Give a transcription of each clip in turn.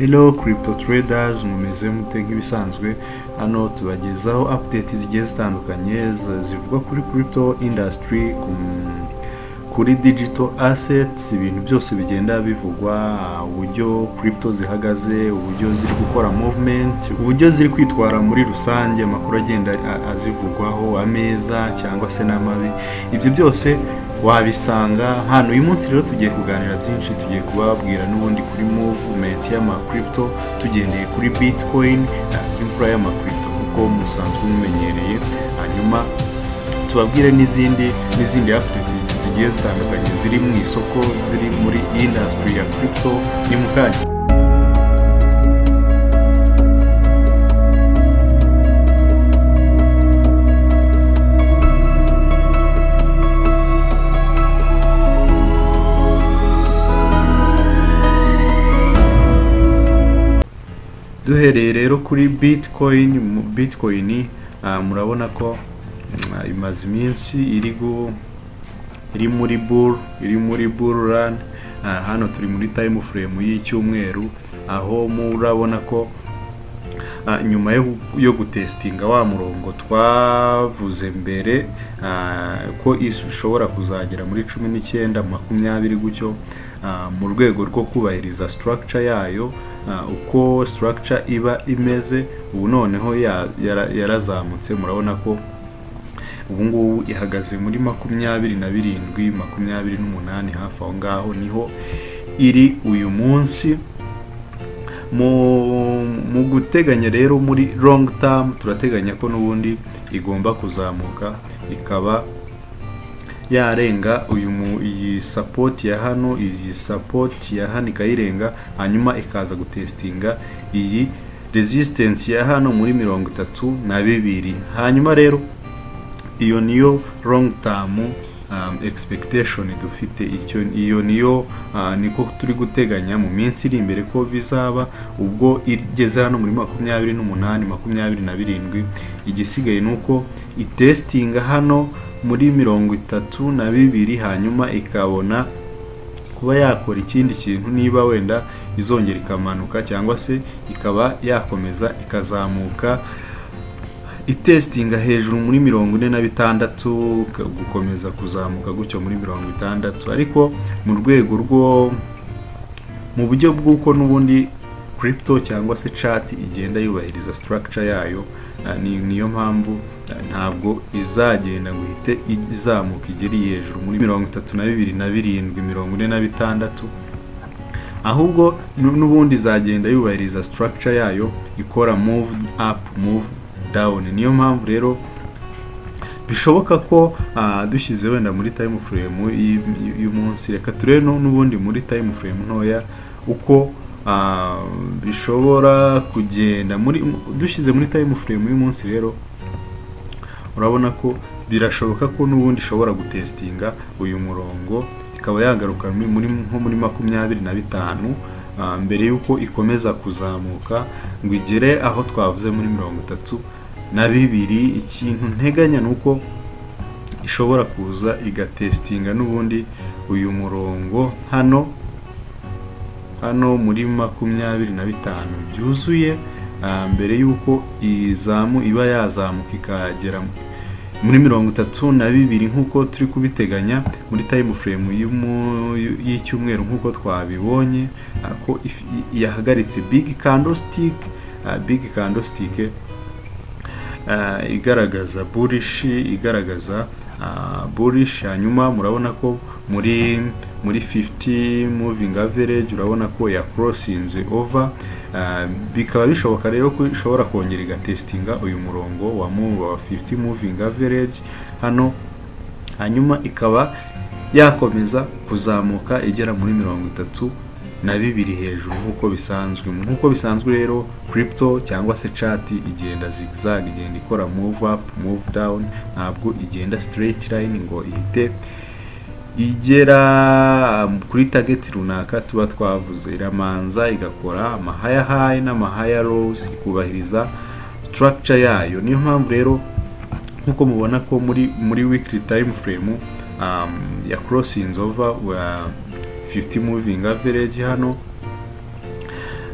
Hello crypto traders, mumeze mute? Nk'ibisanzwe hano tubagezaho update zigiye zitandukanye zivuga kuri crypto industry, kuri digital assets, ibintu byose bigenda bivugwa, uburyo crypto zihagaze, uburyo ziri gukora movement, uburyo ziri kwitwara muri rusange, amakuru agenda azivugwaho, ameza cyangwa se n'amabi, ibyo byose wabisanga hano. Uyu munsi rero tugiye kuganira byinshi, tugiye kubabwira n'ubundi kuri movement y'ama crypto tugendeye kuri Bitcoin, imfura y'ama crypto kuko musanzwe mumenyereye, hanyuma tubabwire n'izindi update zigiye zitandukanye ziri mu isoko, ziri muri industry ya crypto. Ni mukanya. Duhereye rero kuri Bitcoin, Bitcoin murabona ko imaze iminsi iri muri bull run. Hano turi muri time frame y'icyumweru, aho murabona ko nyuma yo gutestinga wa murongo twavuze mbere ko ishobora kuzagera muri 19 20 gutyo, mu rwego rwo kubahiriza structure yayo, uko structure iba imeze. Ubu noneho yarazamutse, murabona ko ubu ngubu ihagaze muri 27 28, hafi aho ngaho niho iri uyu munsi. Mu guteganya rero muri long term, turateganya ko n'ubundi igomba kuzamuka ikaba yarenga iyi support ya hano, iyi support ya hano ikayirenga, hanyuma ikaza gutestinga iyi resistance ya hano muri 32. Hanyuma rero iyo niyo long term expectation dufite, iyo niyo niko turi guteganya mu minsi iri imbere ko bizaba. Ubwo igeze hano muri 28 27, igisigaye nuko itestinga hano muri 32, hanyuma ikabona kuba yakora ikindi kintu, niba wenda izongera ikamanuka cyangwa se ikaba yakomeza ikazamuka itestinga hejuru muri 46, gukomeza kuzamuka gutyo muri 60. Ariko mu rwego rwo mu buryo bw'uko n'ubundi crypto cyangwa se chart igenda yubahiriza structure yayo, niyo mpamvu ntabwo izagenda ngo ihite izamuka igere hejuru muri 32 na 7 46, ahubwo n'ubundi izagenda yubahiriza structure yayo, ikora move up move down. Niyo mpamvu rero bishoboka ko dushyize wenda muri time frame y'umunsi, reka turebe n'ubundi muri time frame ntoya uko bishobora kugenda. Dushyize muri time frame y'umunsi rero urabona ko birashoboka ko n'ubundi ishobora gutestinga uyu murongo ikaba yagaruka nko muri 25, mbere yuko ikomeza kuzamuka ngo igere aho twavuze muri 32. Ikintu nteganya nuko ishobora kuza igatestinga n'ubundi uyu murongo hano muri 25 byuzuye, mbere yuko izamu iba yazamuka ikagera muri 32 nkuko turi kubiteganya muri time frame y'icyumweru nkuko twabibonye ko yahagaritse big candlestick, big candlestick igaragaza bullish, igaragaza bullish. Hanyuma murabona ko muri 50 moving average urabona ko ya crossinze over, bikaba bishoboka rero ko ishobora kongera igatestinga uyu murongo wa 50 moving average hano, hanyuma ikaba yakomeza kuzamuka igera muri 32 hejuru nkuko bisanzwe. Nkuko bisanzwe rero crypto cyangwa se chart igenda zigzag, igenda ikora move up move down, ntabwo igenda straight line ngo ihite igera kuri target runaka tuba twavuze. Iramanza igakora ama higher high n'ama higher lows, ikubahiriza structure yayo. Niyo mpamvu rero nkuko mubona ko muri weekly time frame ya crossings over 50 moving average hano.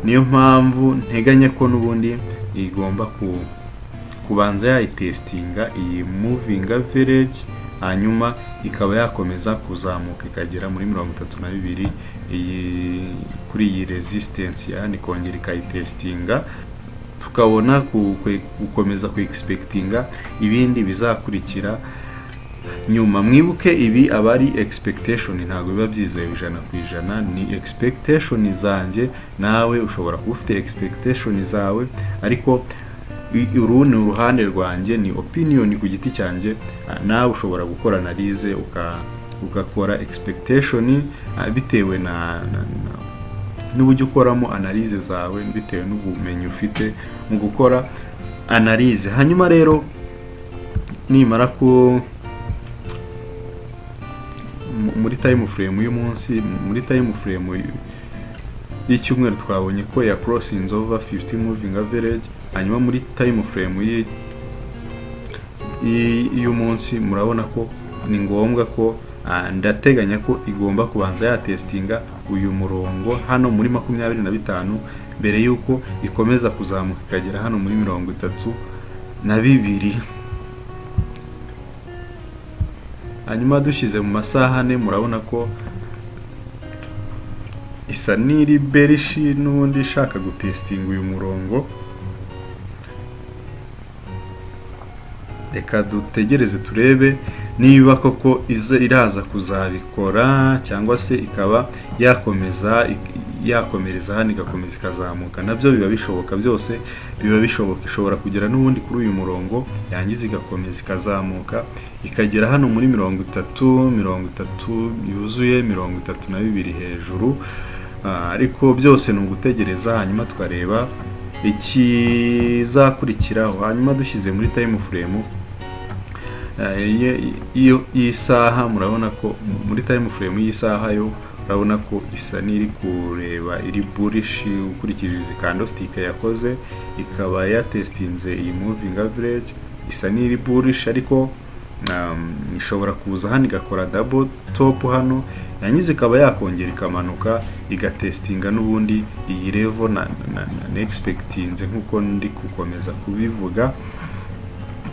Niyo mpamvu nteganya ko n'ubundi igomba kubanza yayitestinga iyi moving average, hanyuma ikaba yakomeza kuzamuka ikagera muri 32, iyi kuri iyi resistance ya hano ikongera ikayitestinga, tukabona gukomeza ku expectinga ibindi bizakurikira nyuma. Mwibuke ibi aba ari expectation, ntabwo biba byizewe 100%, ni expectation zanjye, nawe ushobora kuba ufite expectation zawe, ariko uru ni uruhande rwanjye, ni opinion ku giti cyanjye. Nawe ushobora gukora analyse ugakora expectation bitewe na n'uburyo ukoramo analyse zawe, bitewe n'ubumenyi ufite mu gukora analyse. Hanyuma rero nimara ku muri time frame y'umunsi, muri time frame y'icyumweru twabonye ko ya crossing over 50 moving average. Hanyuma muri time frame y'umunsi murabona ko ni ngombwa ko ndateganya ko igomba kubanza yatestinga uyu murongo hano muri 25 mbere yuko ikomeza kuzamuka ikagera hano muri 32. Hanyuma dushyize mu masaha ane murabona ko isa n'iri bearish n'ubundi ishaka gutestinga uyu murongo. Reka dutegereze turebe niba koko iraza kuzabikora cyangwa se ikaba yakomeza yakomereza hano igakomeza ikazamuka, nabyo biba bishoboka, byose biba bishoboka. Ishobora kugera n'ubundi kuri uyu murongo yangiza igakomeza ikazamuka ikagera hano muri 30, 30 yuzuye, 32 hejuru. Ariko byose ni ugutegereza hanyuma tukareba ikizakurikiraho. Hanyuma dushyize muri time frame y'isaha murabona ko muri time frame y'isaha yo urabona ko isa n'iri kureba iri bullish ukurikije izi candlestick yakoze, ikaba yatestinze iyi moving average, isa n'iri bullish, ariko ishobora kuza hano igakora double top hano, yangiza ikaba yakongera ikamanuka igatestinga n'ubundi iyi level na expectinze nkuko ndi gukomeza kubivuga,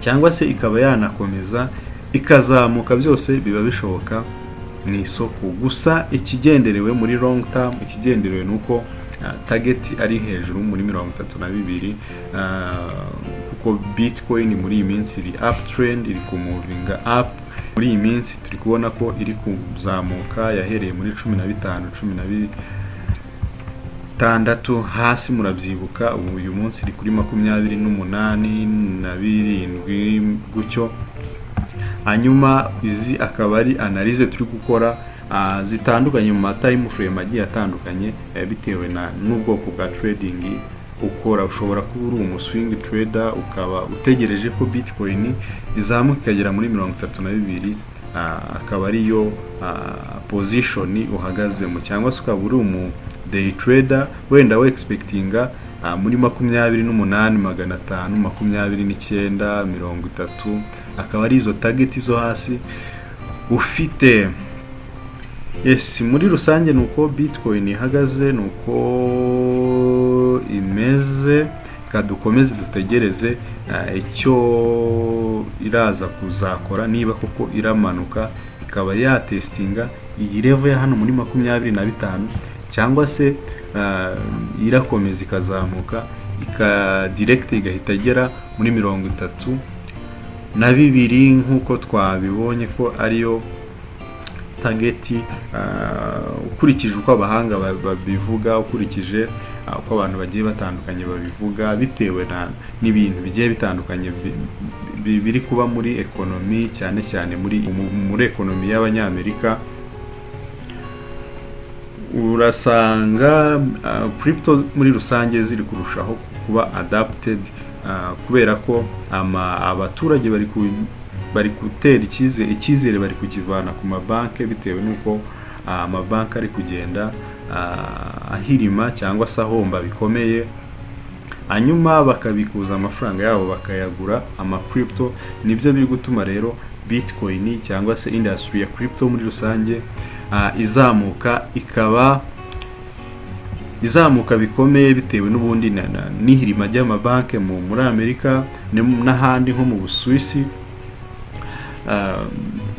cyangwa se ikaba yanakomeza ikazamuka. Byose biba bishoboka mu isoko. Gusa ikigenderewe muri long term, ikigenderewe nuko target ari hejuru muri 32, kuko Bitcoin muri iyi minsi iri uptrend, iri kumuvinga up. Muri iyi minsi turi kubona ko iri kuzamuka, yahereye muri 15, 16 hasi murabyibuka, ubu uyu munsi iri kuri 28 na 7 gutyo. Hanyuma izi akaba ari analyse turi gukora zitandukanye mu ma time frame agiye atandukanye, bitewe n'ubwoko bwa trading ukora. Ushobora kuba uri umu swing trader ukaba utegereje ko Bitcoin izamuka ikagera muri 32, akaba ariyo position uhagazemo, cyangwa se ukaba uri umu day trader wenda we expectinga muri 28 500, 29, 30, akaba ari izo target zo hasi ufite. Yes, muri rusange nuko Bitcoin ihagaze, nuko imeze. Dukomeze dutegereze icyo iraza kuzakora, niba koko iramanuka ikaba yatestinga iyi level ya hano muri 25, cyangwa se irakomeza ikazamuka ika direct igahita igera muri 32 nkuko twabibonye ko ariyo target, ukurikije uko abahanga babivuga, ukurikije uko abantu bagiye batandukanye babivuga, bitewe n'ibintu bigiye bitandukanye biri kuba muri ekonomi, cyane cyane muri ekonomi y'Abanyamerika. Urasanga crypto muri rusange ziri kurushaho kuba adapted, kubera ko abaturage bari gutera icyizere bari kukivana ku mabanki, bitewe n'uko amabanki ari kugenda ahirima cyangwa se ahomba bikomeye, hanyuma bakabikuza amafaranga yabo bakayagura ama crypto. Nibyo biri gutuma rero Bitcoin cyangwa se industry ya crypto muri rusange izamuka, ikaba Izamuka bikomeye bitewe n'ubundi n'ihirima ry'amabanki muri Amerika n'ahandi nko mu Busuwisi.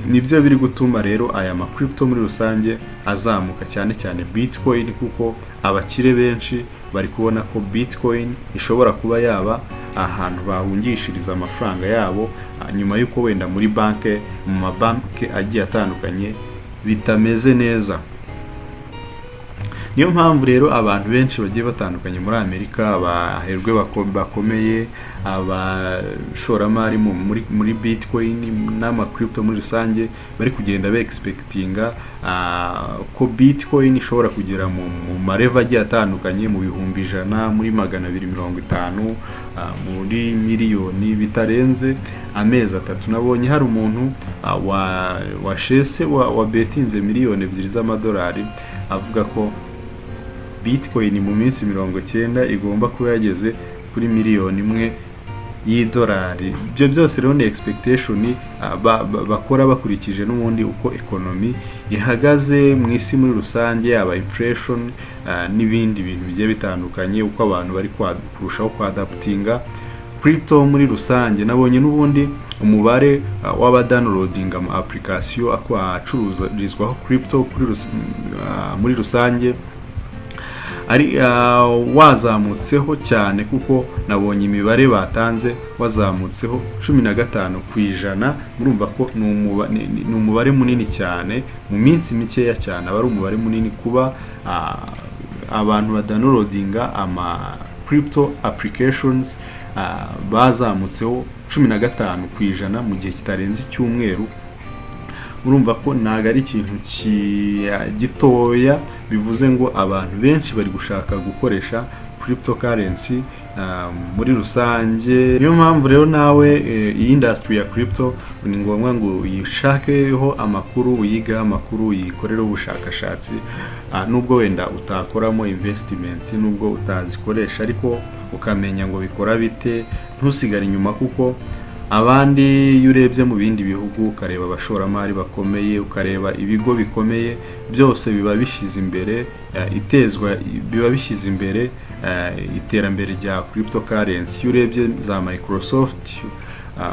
Nibyo biri gutuma rero aya ma crypto muri rusange azamuka, cyane cyane Bitcoin, kuko abakire benshi bari kubona ko Bitcoin ishobora kuba yaba ahantu bahungishiriza amafaranga yabo, nyuma y'uko wenda muri banke, mu mabanki agiye atandukanye bitameze neza. Niyo mpamvu rero abantu benshi bagiye batandukanye muri Amerika, abaherwe bakomeye, abashoramari muri Bitcoin n'ama crypto muri rusange, bari kugenda be expectinga ko Bitcoin ishobora kugera mu ma level agiye atandukanye, mu 100,000, muri 250, muri miliyoni, bitarenze amezi 3. Nabonye hari umuntu washese wa betinze 2 miliyoni z'amadolari, avuga ko Bitcoin mu minsi 90 igomba kuba yageze kuri 1 miliyoni y'idolari. Ibyo byose rero ni expectation bakora bakurikije n'ubundi uko economy ihagaze mu isi muri rusange, yaba inflation n'ibindi bintu bigiye bitandukanye, uko abantu bari kurushaho kwadaptinga crypto muri rusange. Nabonye n'ubundi umubare w'abadownloadinga ama application acururizwaho crypto muri rusange ari wazamutseho cyane, kuko nabonye imibare batanze wazamutseho 15%. Murumva ko ni umubare munini cyane mu minsi mikeya cyane. Aba ari umubare munini kuba abantu badownloadinga ama crypto applications bazamutseho 15% mu gihe kitarenze icyumweru. Urumva ko ntabwo ari ikintu gitoya. Bivuze ngo abantu benshi bari gushaka gukoresha cryptocurrency muri rusange. Niyo mpamvu rero nawe iyi industry ya crypto ni ngombwa ngo uyishakeho amakuru, uyigeho amakuru, uyikorereho ubushakashatsi, nubwo wenda utakoramo investment, nubwo utazikoresha, ariko ukamenya ngo bikora bite, ntusigare inyuma. Kuko abandi, iyo urebye mu bindi bihugu, ukareba abashoramari bakomeye, ukareba ibigo bikomeye, byose biba bishyize imbere itezwa, biba bishyize imbere iterambere rya cryptocurrency. Iyo urebye za Microsoft,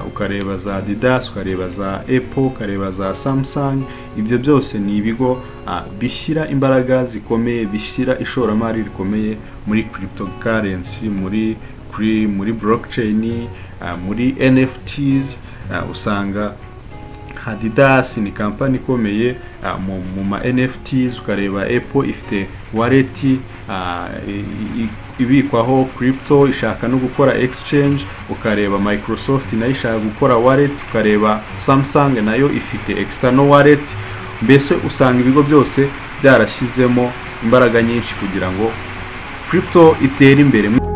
ukareba za Adidas, ukareba za Apple, ukareba za Samsung, ibyo byose ni ibigo bishyira imbaraga zikomeye, bishyira ishoramari rikomeye muri cryptocurrency, muri blockchain, muri NFTs. Usanga Adidas ni kampani ikomeye mu ma NFTs, ukareba Apple ifite wallet ibikwaho crypto, ishaka no gukora exchange, ukareba Microsoft nayo ishaka gukora wallet, ukareba Samsung nayo ifite external wallet. Mbese usanga ibigo byose byarashyizemo imbaraga nyinshi kugira ngo crypto itere imbere.